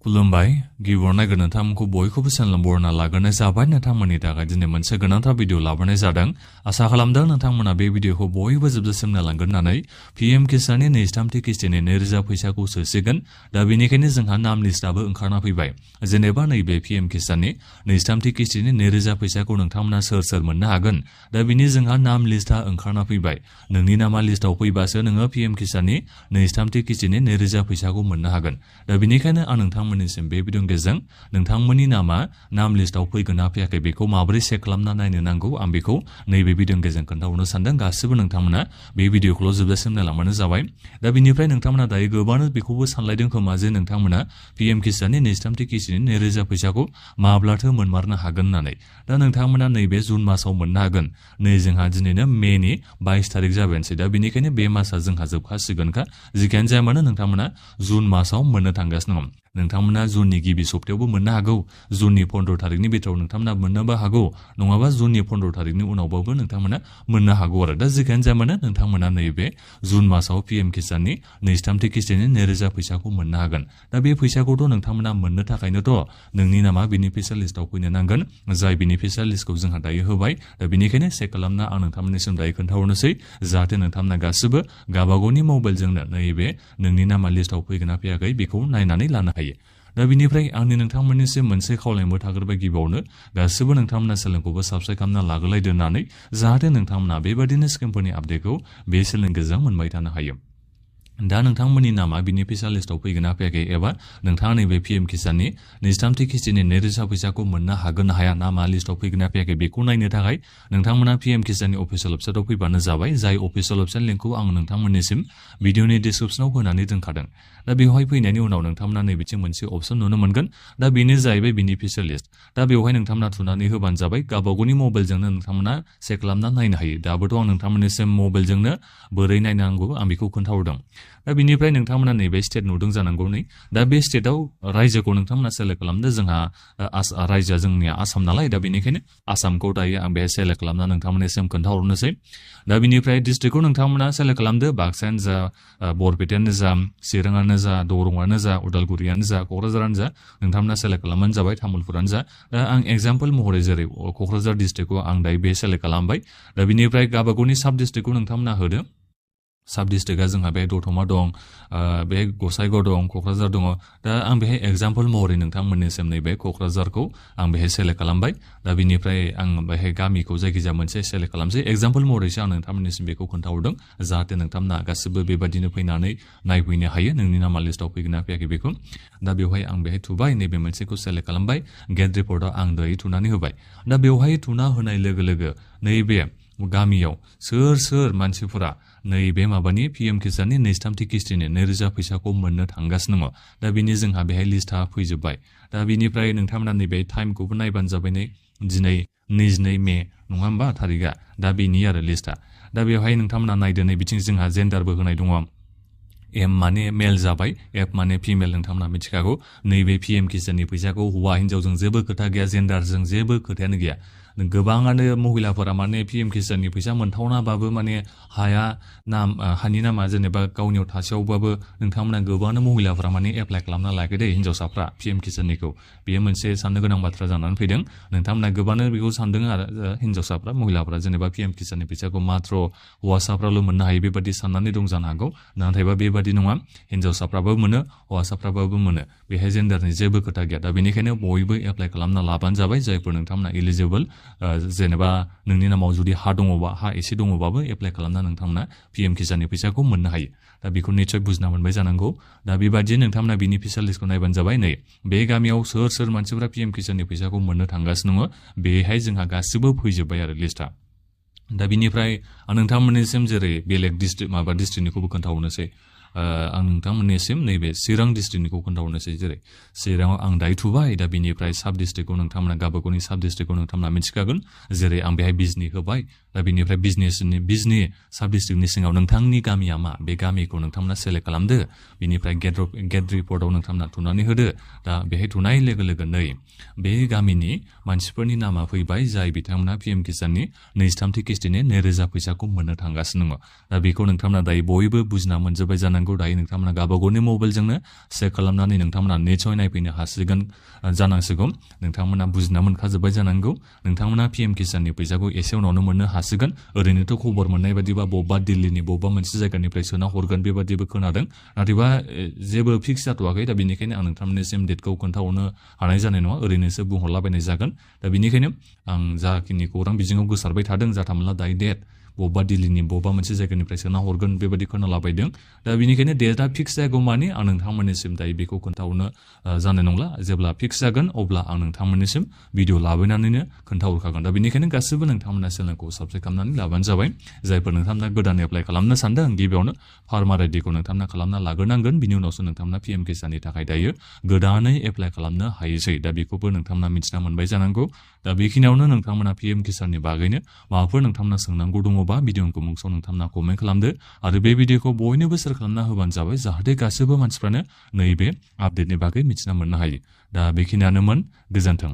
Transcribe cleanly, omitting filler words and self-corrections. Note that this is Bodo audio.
खुलुमबाय गिबियावनो नोंथांमोनखौ बयखौबो चेनेल बरना लाग्रोनाय जाबाय नोंथांमोननि थाखाय दिनै मोनसे गोनांथार भिडिअ लाबोनाय जादों आसा खालामदों नोंथांमोना बे भिडिअखौ बयबो जोबजासिम नायलांगोन होननानै पीएम किसाननि 23थि किस्तिनि 2000 फैसाखौ सोसिगोन दा बेनिखायनो जोंहा नाम लिस्टआबो ओंखारना फैबाय जेनेबा नैबे पीएम किसाननि 23थि किस्तिनि 2000 फैसाखौ नोंथांमोना सोर मोननो हागोन दा बिनि जोंहा नाम लिस्टआ ओंखारना फैबाय नोंनि नामा लिस्टआव फैबासो नोङो पीएम किसाननि 23थि किस्तिनि 2000 फैसाखौ मोननो हागोन दा बेनिखायनो आं नोंथांमोननिसिम बे भिडिअनि गेजेरजों नोंथांमोननि नामा नाम लिस्टआव फैगोन ना फैयाखै बेखौ माबोरै चेक खालामना नायनो नांगौ आं बेखौ नैबे भिडिअनि गेजेरजों खोन्थाहरनो सानदों गासिबो नोंथांमोना बे भिडिअखौल' जोबजासिम नायलांबानो जाबाय दा बिनिफ्राय नोंथांमोना दायो गोबांनो बेखौबो सानलायदों खोमा जे नोंथांमोना पीएम किसाननि 23थि किस्तिनि 2000 फैसाखौ माब्लाथो मोनमारनो हागोन होननानै दा नोंथांमोना नैबे जुन मासाव मोननो हागोन नै जोंहा दिनैनो मेनि 22 थारिख जाबायसै दा बेनिखायनो बे मासआ जोंहा जोबखासिगोनखा जिखियानो जाया मानो नोंथांमोना जुन मासाव मोननो थांगासिनो दं नोंथांमोना जुननि गिबि सप्तायावबो मोननो हागौ जुननि 15 थारिखनि बिथोराव नोंथांमोना मोननोबो हागौ नङाबा जुननि 15 थारिखनि उनावबाबो नोंथांमोना मोननो हागौ आरो दा जिखियानो जाया मानो नोंथांमोना नैबे जुन मासाव पीएम किसाननि 23थि किस्तिनि 2000 फैसाखौ मोननो हागोन दा बे फैसाखौथ' नोंथांमोना मोननो थाखायनोथ' नोंनि नामा बेनिफिसियेल लिस्टआव फैनो नांगोन जाय बेनिफिसियेल लिस्टखौ जोंहा दायो होबाय दा बेनिखायनो चेक खालामना आं नोंथांमोननिसिम दायो खोन्थाहरनोसै जाहाथे नोंथांमोना गासिबो गावबागावनि मबाइलजोंनो नैबे नोंनि नामा लिस्टआव फैगोन ना फैयाखै बेखौ नायनानै लानो हायो दा बिनिफ्राय आंनि नोंथांमोननिसिम मोनसे खावलायनोबो थाग्रोबाय गिबियावनो गासिबो नोंथांमोना चेनेलखौबो साबस्क्राइब खालामना लाग्रोलायदो होननानै जाहाथे नोंथांमोना बेबादिनो स्किमफोरनि आपडेटखौ बे चेनेलनि गेजेरजों मोनबाय थानो हायो दा नोंथांमोननि नामा बेनिफिसियेल लिस्टआव फैगोन ना फैयाखै एबा नोंथाङा नैबे पीएम किसाननि 23थि किस्तिनि 2000 फैसाखौ मोननो हागोन ना हाया नामा लिस्टआव फैगोन ना फैयाखै बेखौ नायनो थाखाय नोंथांमोना पीएम किसाननि अफिसियेल वेबसाइटआव फैबानो जाबाय जाय अफिसियेल वेबसाइट लिंकखौ आं नोंथांमोननिसिम भिडिअनि डिसक्रिपसनाव होनानै दोनखादों दा बेवहाय फैनायनि उनाव नोंथांमोना नैबेथिं मोनसे अपसन नुनो मोनगोन दा बेनो जाहैबाय बेनिफिसियेल लिस्ट दा बेवहाय नोंथांमोना थुनानै होबानो जाबाय गावबागावनि मबाइलजोंनो नोंथांमोना चेक खालामना नायनो हायो दाबोथ' आं नोंथांमोननिसिम मबाइलजोंनो बोरै नायनांगौ आं बेखौ खोन्थाहरदों दा बिनिफ्राय नोंथांमोना नैबे स्टेट नुदों जानांगौ नै दा बे स्टेटआव रायजोखौ नोंथांमोना सेलेक्ट खालामदो जोंहा रायजोआ जोंनिया आसाम नालाय दा बेनिखायनो आसामखौ दायो आं बेहाय सेलेक्ट खालामना नोंथांमोननिसिम खोन्थाहरनोसै दा बिनिफ्राय डिस्ट्रिक्टखौ नोंथांमोना सेलेक्ट खालामदो बाक्सायानो जा बरपेटायानो जा चिराङानो जा दरंआनो जा उदालगुरियानो जा क'क्राझारानो जा नोंथांमोना सेलेक्ट खालामबानो जाबाय तामुलपुरानो जा दा आं एगजाम्पल महरै जेरै क'क्राझार डिस्ट्रिक्टखौ आं दायो बे सेलेक्ट खालामबाय दा बिनिफ्राय गावबागावनि साब डिस्ट्रिक्टखौ नोंथांमोना होदो साब डिस्ट्रिक्टआ जोंहा बे दतमा दं बे गसाइगाव दं क'क्राझार दङ दा आं बेहाय एगजाम्पल महरै नोंथांमोननिसिम नैबे क'क्राझारखौ आं बेहाय सेलेक्ट खालामबाय दा बिनिफ्राय आं बेहाय गामिखौ जायखिजाया मोनसे सेलेक्ट खालामसै एगजाम्पल महरैसो आं नोंथांमोननिसिम बेखौ खोन्थाहरदों जाहाथे नोंथांमोना गासिबो बेबादिनो फैनानै नायफैनो हायो नोंनि नामा लिस्टआव फैगोन ना फैयाखै बेखौ दा बेवहाय आं बेहाय थुबाय नैबे मोनसेखौ सेलेक्ट खालामबाय गेट रिपर्टआव आं दायो थुनानै होबाय दा बेवहाय थुना होनाय लोगो लोगो नैबे गामियाव सोर मानसिफोरा नैबे माबानि पीएम किसाननि 23थि किस्तिनि 2000 फैसाखौ मोननो थांगासिनो दङ दा बिनि जोंहा बेहाय लिस्टआ फैजोब्बाय दा बिनिफ्राय नोंथांमोना नैबे टाइमखौबो नायबानो जाबाय नै दिनै 22 मे नङा होमबा थारिखआ दा बेनि आरो लिस्टआ दा बेवहाय नोंथांमोना नायदो नै बिथिं जोंहा जेन्डारबो होनाय दङ एम माने मेल जाबाय एफ माने फिमेल नोंथांमोना मिथिखागौ नैबे पीएम किसाननि फैसाखौ हौवा हिन्जावजों जेबो खोथा गैया जेन्डारजों जेबो खोथायानो गैया गोबाङानो महिलाफोरा माने पीएम किसाननि फैसा मोनथावनाबाबो माने हानि नामा जेनेबा गावनियाव थासेयावबाबो नोंथांमोना गोबाङानो महिलाफोरा माने एप्लाइ खालामना लायाखै दे हिन्जावसाफ्रा पीएम किसाननिखौ बेयो मोनसे साननो गोनां बाथ्रा जानानै फैदों नोंथांमोना गोबाङानो बेखौ सानदों आरो हिन्जावसाफ्रा महिलाफ्रा जेनेबा पीएम किसाननि फैसाखौ मात्र हौवासाफ्राल' मोननो हायो बेबादि साननानै दं जानो हागौ नाथायबा बेबादि नङा हिन्जावसाफ्राबो मोनो हौवासाफ्राबो मोनो बेहाय जेन्डारनि जेबो खोथा गैया दा बेनिखायनो बयबो एप्लाइ खालामना लाबानो जाबाय जायफोर नोंथांमोना इलिजिबोल जेनेबा नोंनि नामाव जुदि हा दङबा हा एसे दङबाबो एप्लाइ खालामना नोंथांमोना पीएम किसाननि फैसाखौ मोननो हायो दा बेखौ निसय बुजिना मोनबाय जानांगौ दा बेबादिनो नोंथांमोना बेनिफिसियेल लिस्टखौ नायबानो जाबाय नै बे गामियाव सोर मानसिफोरा पीएम किसाननि फैसाखौ मोननो थांगासिनो दङ बेहाय जोंहा गासिबो फैजोब्बाय आरो लिस्टआ दा बिनिफ्राय आं नोंथांमोननिसिम जेरै बेलेग डिस्ट्रिक्टनिखौबो खोन्थाहरनोसै आं नोंथांमोननिसिम नैबे चिरां डिस्ट्रिक्टनिखौ खोन्थाहरनोसै जेरै चिराङाव आं दायो थुबाय दा बिनिफ्राय साब डिस्ट्रिक्टखौ नोंथांमोना गावबागावनि साब डिस्ट्रिक्टखौ नोंथांमोना मिथिखागोन जेरै आं बेहाय बिजनि होबाय दा बिनिफ्राय बिजनि साब डिस्ट्रिक्टनि सिङाव नोंथांनि गामिया मा बे गामिखौ नोंथांमोना सेलेक्ट खालामदो बिनिफ्राय गेट रिपर्टआव नोंथांमोना थुनानै होदो दा बेहाय थुनाय लोगो लोगो नै बे गामिनि मानसिफोरनि नामा फैबाय जाय बिथांमोना पीएम किसाननि 23थि किस्तिनि 2000 फैसाखौ मोननो थांगासिनो दङ दा बेखौ नोंथांमोना दायो बयबो बुजिना मोनजोब्बाय जानांगौ जानांगौ दायो नोंथांमोना गावबागावनि मबाइलजोंनो चेक खालामनानै नोंथांमोना निसय नायफैनो हासिगोन जानांसिगौ नोंथांमोना बुजिना मोनखाजोब्बाय जानांगौ नोंथांमोना पिएम किसाननि फैसाखौ एसे उनावनो मोननो हासिगोन ओरैनोथ' खबर मोननाय बादिबा बबेबा दिल्लीनि बबेबा मोनसे जायगानिफ्राय सोना हरगोन बेबादिबो खोनादों नाथायबा जेबो फिक्स जाथ'वाखै दा बेनिखायनो आं नोंथांमोननिसिम डेटखौ खोन्थाहरनो हानाय जानाय नङा ओरैनोसो बुंहरलाबायनाय जागोन दा बेनिखायनो आं जाखिनि खौरां बिजोङाव गोसारबाय थादों जाथामला दायो डेट बबेबा दिल्लीनि बबेबा मोनसे जायगानिफ्राय सोना हरगोन बेबायदि खोनालाबायदों दा बेनिखायनो डेटआ फिक्स जागौ मानि आं नोंथांमोननिसिम दायो बेखौ खोन्थाहरनो जानाय नंला जेब्ला फिक्स जागोन अब्ला आं नोंथांमोननिसिम भिडिअ लाबोनानैनो खोन्थाहरखागोन दा बेनिखायनो गासैबो नोंथांमोना चेनेलखौ साबस्क्राइब खालामनानै लाबानो जाबाय जायफोर नोंथांमोना गोदान एप्लाइ खालामनो सानदों गिबियावनो फार्मार आइडिखौ नोंथांमोना खालामना लाग्रोनांगोन बिनि उनावसो नोंथांमोना पिएम किसाननि थाखाय दायो गोदानै एप्लाइ खालामनो हायोसै दा बेखौबो नोंथांमोना मिथिना मोनबाय जानांगौ दा बेखिनियावनो नोंथांमोना पिएम किसाननि बागैनो माबाफोर नोंथांमोना सोंनांगौ दङबा भिडिअखौ मुंखौ नोंथांमोना कमेन्ट खालामदो आरो बे भिडिअखौ बयनोबो शेयार खालामना होबानो जाबाय जाहाथे गासैबो मानसिफ्रानो नैबे आपडेटनि बागै मिथिना मोननो हायो दा बेखिनियानोमोन गोजोन्थों